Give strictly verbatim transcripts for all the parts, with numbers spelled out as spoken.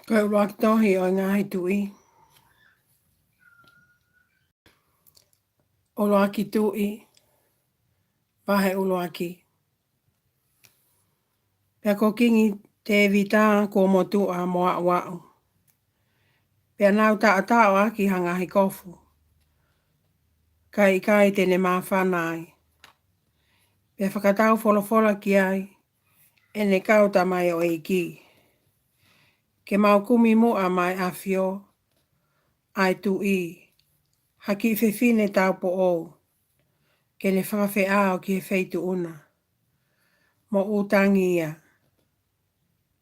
Ko e ʻuluaki tohi ʻo e Ngaahi Tuʻi. ʻUluaki Tuʻi, vahe ʻuluaki. Pea ko Kingi Tēvita kuo motuʻa mo aʻuaʻu. Pea nau taʻotaʻo ʻaki ha ngaahi kofu, kae ʻikai te ne māfana ai. Pea fakatau folofola ki ai ʻene kau tamaioʻeiki, ke mau kumi muʻa maʻa e ʻafio ʻa e tuʻi ha kiʻi fefine taupoʻou, ke ne fakafeʻao ki he feituʻu na, mo ʻūtangi ia,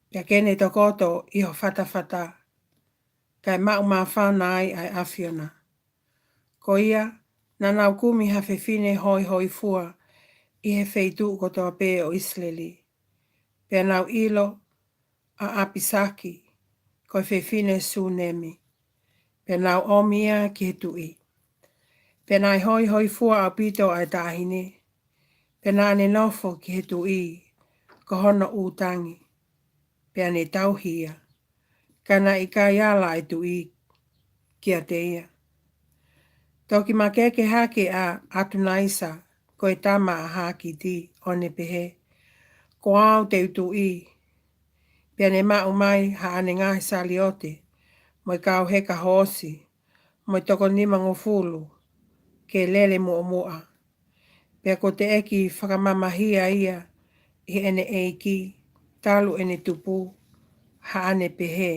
pea ke ne tokoto ʻi ho fatafata, kae maʻu māfana ai ʻa e ʻafio na. Ko ia, naʻa nau kumi ha fefine hoihoifua ʻi he feituʻu kotoa pē ʻo ʻIsileli. Pea nau ʻilo ʻa ʻApisaki, ko e fefine Sunemi. Pea nau ʻomi ia ki he tuʻi. Pea naʻe hoihoifua ʻaupito ʻa e taʻahine. Pea naʻa ne nofo ki he tuʻi ko hono ʻūtangi, pea ne tauhi ia. Ka naʻe ʻikai ala ʻa e tuʻi kiate ia. Toki makeke hake ʻa ʻAtunaisa, ko e tama ʻa Hākiti, ʻo ne pehē, Ko au te u tuʻi. Pea ne maʻu mai haʻane ngaahi saliote, mo e kau heka hoosi, mo e toko nimangofulu, ke lele muʻomuʻa. Pea kuo teʻeki fakamamahia ia ʻi heʻene ʻeiki, talu ʻene tupu, haʻane pehē,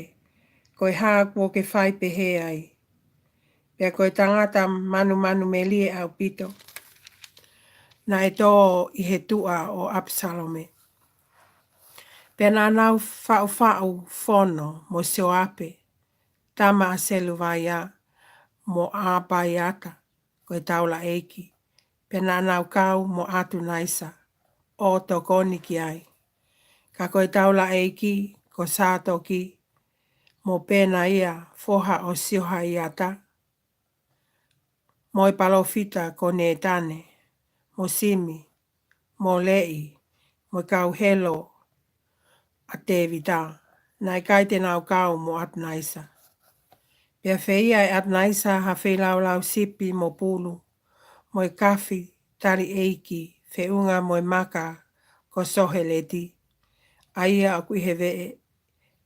Ko e hā kuo ke fai pehē ai? Pea ko e tangata manumanu melie ʻaupito naʻe tō ʻi he tuʻa ʻo ʻApisalome. Pea naʻa nau faʻufaʻu fono mo Sioape, tama ʻa Seluvaia, mo ʻApaiata, ko e taulaʻeiki. Pea naʻa nau kau mo ʻAtunaisa ʻo tokoni ki ai. Ka ko e taulaʻeiki ko Sātoki, mo Penaia, foha ʻo Siohaiata, mo e palōfita ko Nētane, mo Simi, mo Leʻi, mo e kau helo ʻa Tēvita, naʻe ʻikai te nau kau mo ʻAtunaisa. Pea feia ʻe ʻAtunaisa ha feilaulau sipi mo pulu, mo e kafi tali ʻeiki, feʻunga mo e maka ko Soheleti, ʻa ia ʻoku ʻi he veʻe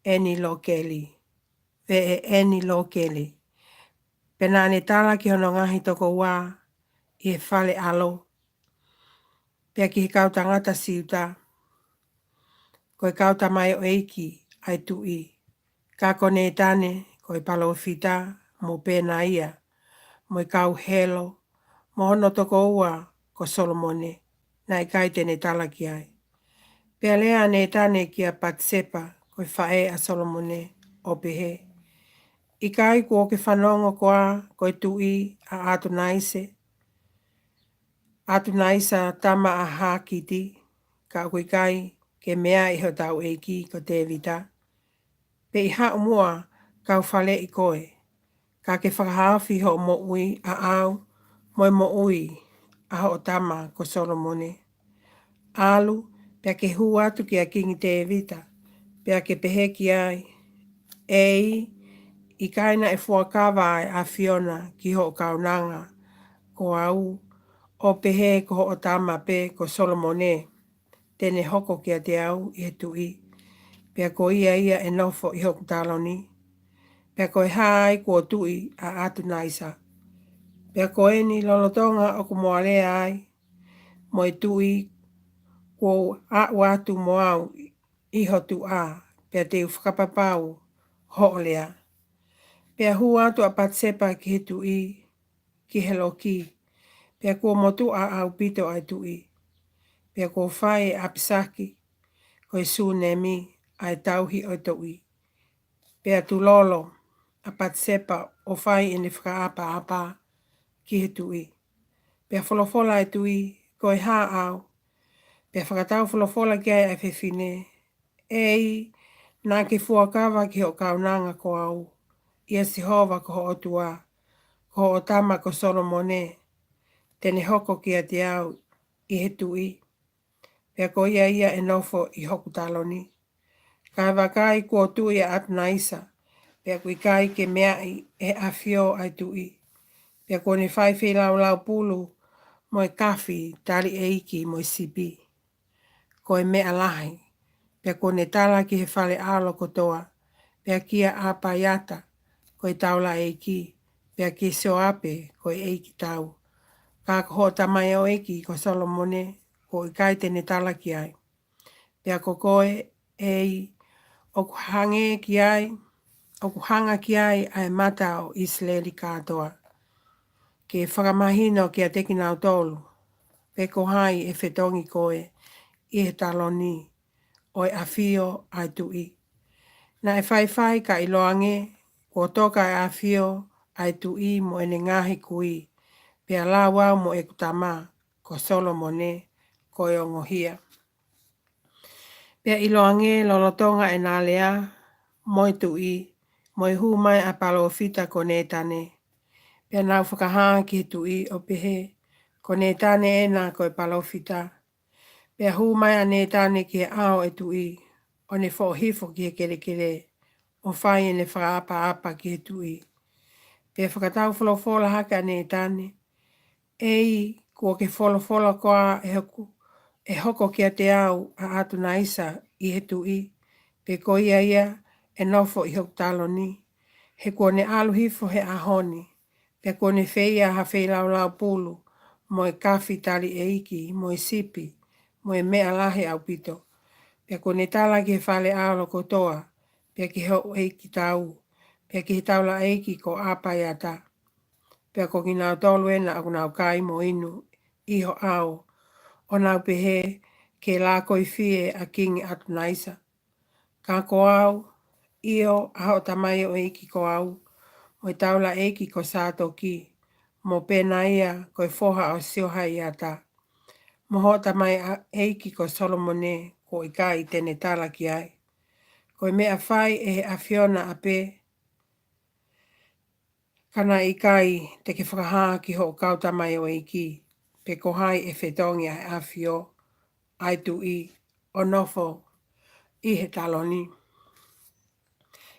ʻEnilokeli, veʻe ʻEnilokeli. Pea naʻa ne tala ki hono ngaahi tokoua ʻi he fale ʻalo, pea ki he kau tangata Siuta, Ko e kau tamaioʻeiki ʻa e tuʻi, ka ko Nētane, ko e palōfita, mo Penaia, mo e kau helo, mo hono tokoua ko Solomone, naʻe ʻikai te ne tala ki ai. Pea lea ʻa Nētane kia Patisepa, ko e faʻē ʻa Solomone, ʻo pehē, ʻIkai kuo ke fanongo koā ko e tuʻi ʻa ʻAtunaise, ʻAtunaisa tama ʻa Hākiti, ka ʻoku ʻikai ke meaʻi hotau ʻeiki ko Tēvita? Pea ʻi haʻu muʻa kau faleʻi koe, ka ke fakahaofi hoʻo moʻui ʻaʻau, mo e moʻui ʻa hoʻo tama ko Solomone. ʻAlu, pea ke hū atu kia Kingi Tēvita, pea ke pehē ki ai, ʻEiki, ʻikai naʻe fuakava ʻa e ʻAfiona ki hoʻo kaunanga ko au, ʻo pehē ko hoʻo tama pē ko Solomone te ne hoko kiate au ʻi he tuʻi, pea ko ia ia ʻe nofo ʻi hoku taloni? Pea ko e hā ai kuo tuʻi ʻa ʻAtunaisa? Pea ko eni lolotonga ʻoku mo alea ai mo e tuʻi, kuo u aʻu atu mo au ʻi ho tuʻa, pea te u fakapapau hoʻo lea. Pea hū atu ʻa Patisepa ki he tuʻi, ki he loki, pea kuo motuʻa ʻaupito ʻa e tuʻi. Pea kuo fai ʻe ʻApisaki, ko e Sunemi, ʻa e tauhi ʻo e tuʻi. Pea tulolo ʻa Patisepa ʻo fai ʻene fakaʻapaʻapa ki he tuʻi. Pea folofola ʻa e tuʻi, Ko e hā au? Pea fakatau folofola ki ai ʻa e fefine, ʻEiki, naʻa ke fuakava ki hoʻo kaunanga ko au, ʻia Sihova ko ho ʻOtua, ko hoʻo tama ko Solomone te ne hoko kiate au ʻi he tuʻi, pea ko ia ia ʻe nofo ʻi hoku taloni? Kae vakai, kuo tuʻi ʻa ʻAtunaisa, pea ʻoku ʻikai ke meaʻi ʻe he ʻafio ʻa e tuʻi. Pea kuo ne fai feilaulau pulu mo e kafi tali ʻeiki mo e sipi, ko e meʻa lahi. Pea kuo ne tala ki he fale ʻalo kotoa, pea kia ʻApaiata ko e taulaʻeiki, pea kia Sioape ko e ʻeiki tau, ka ko hoʻo tamaioʻeiki ko Solomone, kuo ʻikai te ne tala ki ai. Pea ko koe, ʻEiki, ʻoku hangē ki ai, ʻoku hanga ki ai ʻa e mata ʻo ʻIsileli kātoa, ke fakamahino kiate kinautolu pe ko hai ʻe fetongi koe ʻi he taloni ʻo e ʻafio ʻa e tuʻi. Naʻe faifai ka ʻiloange, kuo toka ʻa e ʻafio ʻa e tuʻi mo ʻene ngaahi kui, pea lau au mo ʻeku tama ko Solomone ko e ongohia. Pea ʻiloange, lolotonga ʻena lea mo e tuʻi, mo e hū mai ʻa e palōfita ko Nētane, pea nau fakahā ki he tuʻi ʻo pehē, Ko Nētane ʻena ko e palōfita. Pea hū mai ʻa Nētane ki he ʻao ʻo e tuʻi, ʻo ne foʻohifo ki he kelekele, ʻo fai ʻene fakaʻapaʻapa ki he tuʻi. Pea fakataufolofola hake ʻa Nētane, ʻEiki, kuo ke folofola koā ʻe hoku, ʻe hoko kiate au ʻa ʻAtonaisa ʻi he tuʻi, pe ko ia ia ʻe nofo ʻi hoku taloni? He kuo ne ʻalu hifo he ʻaho ni, pea kuo ne feia ha feilaulau pulu, mo e kafi tali ʻeiki, mo e sipi, mo e meʻa lahi ʻaupito. Pea kuo ne tala ki he fale ʻalo kotoa, pea ki hoʻo ʻeiki tau, pea ki he taulaʻeiki ko ʻApaiata, pea ko kinautolu ʻena ʻoku nau kai mo inu ʻi ho ʻao, ʻo nau pehē, Ke lakoifie ʻa Kingi ʻAtonaisa. Ka ko au, ʻio, ʻa hoʻo tamaioʻeiki ko au, mo e taulaʻeiki ko Sātoki, mo Penaia ko e foha ʻo Siohaiata, mo hoʻo tamaioʻeiki ko Solomone, kuo ʻikai te ne tala ki ai. Ko e meʻa fai ʻe he ʻAfiona ʻapē, ka naʻe ʻikai te ke fakahā ki hoʻo kau tamaioʻeiki pe ko hai ʻe fetongi ʻa e ʻafio ʻa e tuʻi ʻo nofo ʻi he taloni.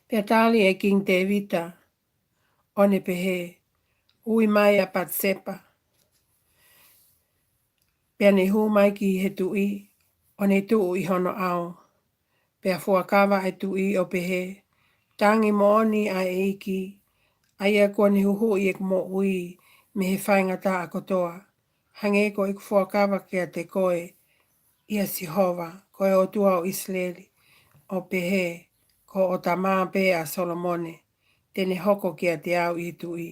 Pea tali ʻe Kingi Tēvita, ʻo ne pehē, Ui mai ʻa Patisepa. Pea ne hū mai ki he tuʻi, ʻo ne tuʻu ʻi hono ʻao. Pea fuakava ʻa e tuʻi ʻo pehē, Tangi moʻoni ʻa e ʻEiki, ʻa ia kuo ne huhuʻi ʻeku moʻui mei he faingataʻa kotoa, hangē ko ʻeku fuakava kiate koe, ʻia Sihova, ko e ʻOtua ʻo ʻIsileli, ʻo pehē, Ko hoʻo tama pē ʻa Solomone te ne hoko kiate au ʻi he tuʻi,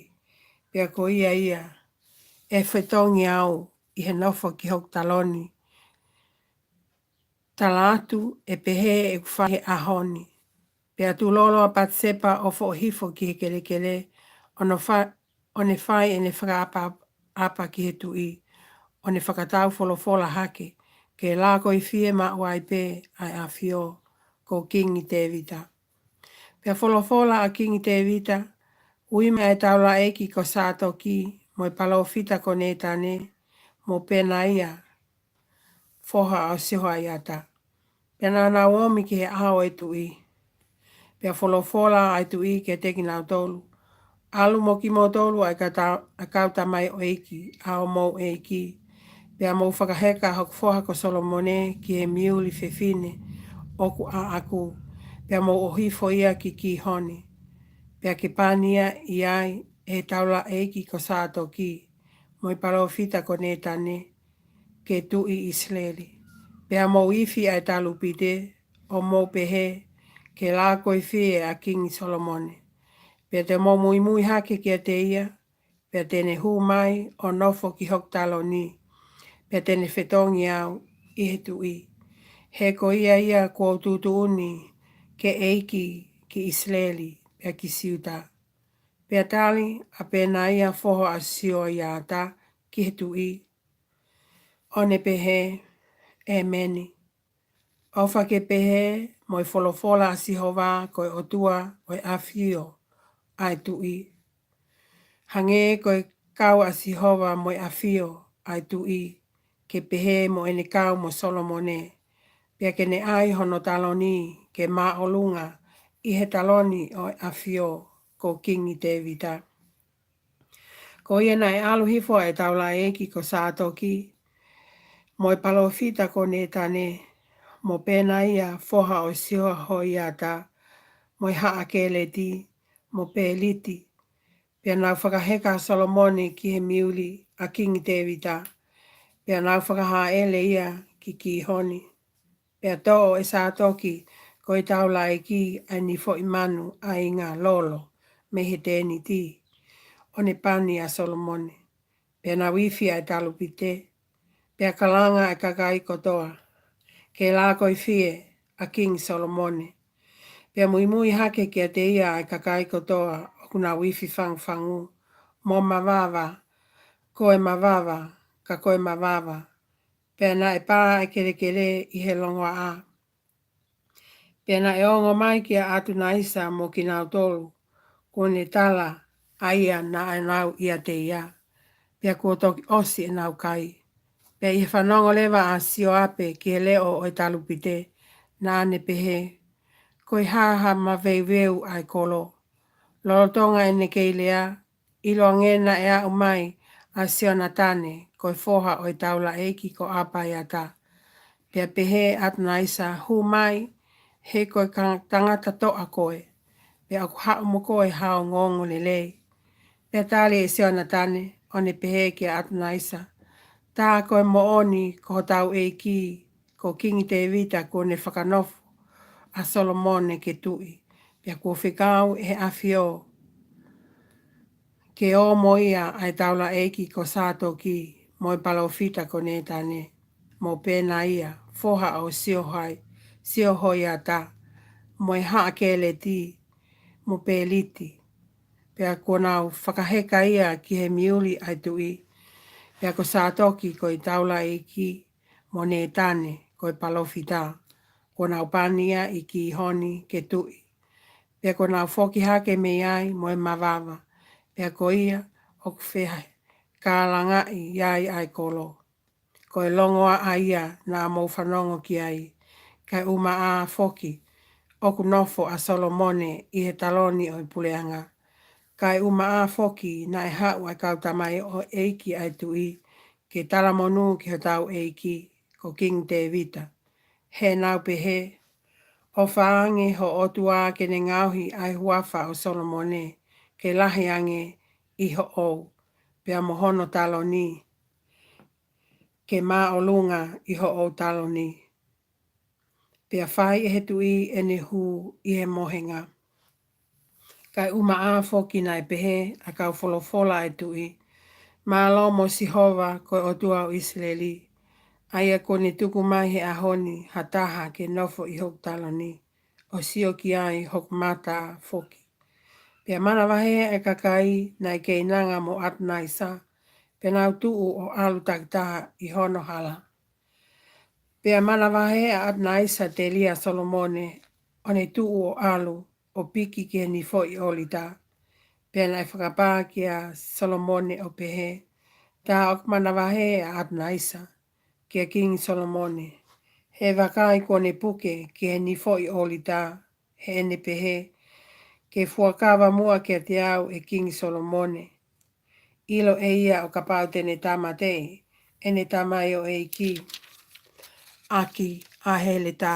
pea ko ia ia ʻe fetongi au ʻi he nofo ki hoku taloni, tala atu ʻe pehē ʻeku fai he ʻaho ni. Pea tulolo ʻa Patisepa ʻo foʻohifo ki he kelekele, ʻo ne fa-, ʻo ne fai ʻene fakaʻapaʻapa ki he tuʻi, ʻo ne fakataufolofola hake, Ke lakoifie maʻu ai pē ʻa e ʻafio, ko Kingi Tēvita. Pea folofola ʻa Kingi Tēvita, Ui mai ʻa e taulaʻeiki ko Sātoki, mo e palōfita ko Nētane, mo Penaia, foha ʻo Siohaiata. Pea naʻa nau omi ki he ʻao ʻo e tuʻi. Pea folofola ʻa e tuʻi kiate kinautolu, ʻAlu mo kimoutolu ʻa e kata-, ʻa e kau tamaioʻeiki ʻa homou ʻeiki, pea mou fakaheka hoku foha ko Solomone ki he miuli fefine ʻoku ʻaʻaku, pea mou ʻohifo ia ki Kihoni, pea ke pani ia ʻi ai ʻe he taulaʻeiki ko Sātoki, mo e palōfita ko Nētane, ke tuʻi ʻIsileli. Pea mou ifi ʻa e talupite, ʻo mou pehē, Ke lakoifie ʻa Kingi Solomone. Pea te mou muimui hake kiate ia, pea te ne hū mai ʻo nofo ki hoku taloni, pea te ne fetongi au ʻi he tuʻi. He ko ia ia kuo u tuʻutuʻuni ke ʻeiki ki ʻIsileli pea ki Siuta. Pea tali ʻa Penaia foha ʻo Sioiata ki he tuʻi, ʻo ne pehē, ʻEmeni. ʻOfa ke pehē mo e folofola ʻa Sihova ko e ʻOtua ʻo e ʻafio ʻa e tuʻi. Hangē ko e kau ʻa Sihova mo e ʻafio ʻa e tuʻi, ke pehē mo ʻene kau mo Solomone, pea ke ne ʻai hono taloni ke māʻolunga ʻi he taloni ʻo e ʻAfio ko Kingi Tēvita. Ko ia naʻe ʻalu hifo ʻa e taulaʻeiki ko Sātoki, mo e palōfita ko Nētane, mo Penaia foha ʻo Siohoiata, mo e haʻa Kēleti, mo Pēliti, pea nau fakaheka ʻa Solomone ki he miuli ʻa Kingi Tēvita, pea nau fakahāʻele ia ki Kihoni. Pea toʻo ʻe Sātoki ko e taulaʻeiki ʻa e nifoʻi manu ʻainga lolo mei he tēniti, ʻo ne pani ʻa Solomone. Pea nau ifi ʻa e talupite, pea kalanga ʻa e kakai kotoa, ke lākoifie ʻa Kingi Solomone. Pea muimui hake kiate ia ʻa e kakai kotoa ʻoku nau ifi fangufangu, mo mavava, ko e mavava, ka ko e mavava. Pea naʻe pā ʻa e kelekele ʻi he longoaʻa. Pea naʻe ongo mai kia ʻAtunaisa mo kinautolu, kuo ne tala ʻa ia naʻa nau ʻiate ia, pea kuo toki ʻosi ʻenau kai. Pea ʻi he fanongo leva ʻa Sioape ki he leʻo ʻo e talupite, naʻa ne pehē, Ko e hā ha maveuveu ʻa e kolo? Lolotonga ʻene kei lea, ʻiloange naʻe aʻu mai ʻa Sionatane, ko e foha ʻo e taulaʻeiki ko ʻApaiata. Pea pehē ʻe ʻAtunaisa, Hū mai, he ko e ka-, tangata toʻa koe, pea ʻoku haʻu mo koe ha ongoongo lelei. Pea tali ʻe Sionatane, ʻo ne pehē kia ʻAtunaisa, Tā ko e moʻoni ko hotau ʻeiki, ko Kingi Tēvita kuo ne fakanofo ʻa Solomone ke tuʻi, pea kuo fekau ʻe he ʻAfio ke ō mo ia ʻa e taulaʻeiki ko Sātoki, mo e palōfita ko Nētane, mo Penaia, foha ʻo Siohai, Siohoiata, mo e haʻa Kēleti, mo Pēliti. Pea kuo nau fakaheka ia ki he miuli ʻa e tuʻi, pea ko Sātoki ko e taulaʻeiki, mo Nētane ko e palōfita, kuo nau pani ia ʻi Kihoni ke tuʻi. Pea kuo nau foki hake mei ai mo e mavava, pea ko ia ʻoku fekālangaʻi ai ʻa e kolo. Ko e longoaʻa ia naʻa mou fanongo ki ai, kae ʻumaʻā foki ʻoku nofo ʻa Solomone ʻi he taloni ʻo e puleʻanga. Kae ʻumaʻā foki naʻe haʻu ʻa e kau tamaioʻeiki ʻa e tuʻi, ke talamonū ki hotau ʻeiki, ko Kingi Tēvita. He nau pehē, ʻOfa ange ho ʻOtua ke ne ngaohi ʻa e huafa ʻo Solomone, ke lahi ange ʻi hoʻou, pea mo hono taloni, ke māʻolunga ʻi hoʻou taloni. Pea fai ʻe he tuʻi ʻene hū ʻi he mohenga. Kae ʻumaʻā foki naʻe pehē ʻa e kau folofola ʻa e tuʻi, Mālō mo Sihova ko e ʻOtua ʻo ʻIsileli, ʻa ia kuo ne tuku mai he ʻaho ni ha taha ke nofo ʻi hoku taloni, ʻo sio ki ai hoku mata foki. Pea manavahē ʻa e kakai naʻe keinanga mo ʻAtunaisa, pea nau tuʻu ʻo ʻalu takitaha ʻi hono hala. Pea manavahē ʻa ʻAtunaisa telia Solomone, ʻo ne tuʻu ʻo ʻalu, ʻo piki ki he nifoʻi ʻōlita. Pea naʻe fakapā kia Solomone ʻo pehē, Tā ʻoku manavahē ʻa ʻAtunaisa kia Kingi Solomone, he vakai kuo ne puke ki he nifoʻi ʻōlita, heʻene pehē, Ke fuakava muʻa kiate au ʻe Kingi Solomone, ʻilo ʻe ia ʻo kapau te ne tāmateʻi ʻene tamaioʻeiki ʻaki ʻa e heletā.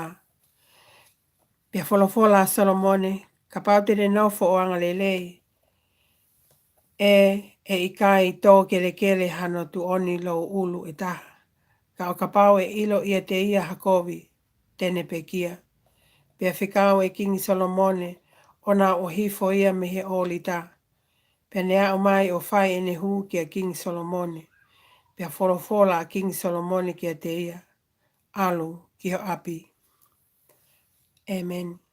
Pea folofola ʻa Solomone, Kapau te ne nofo ʻo angalelei, ʻe, ʻe ʻikai tō kelekele hano tuʻoni louʻulu ʻe taha. Ka ʻo kapau ʻe ʻilo ʻiate ia ha kovi, te ne pekia. Pea fekau ʻe Kingi Solomone, ʻo nau ʻohifo ia mei he ʻōlita. Pea ne aʻu mai ʻo fai ʻene hū kia Kingi Solomone. Pea folofola ʻa Kingi Solomone kiate ia, ʻAlu ki ho ʻapi. ʻĒmeni.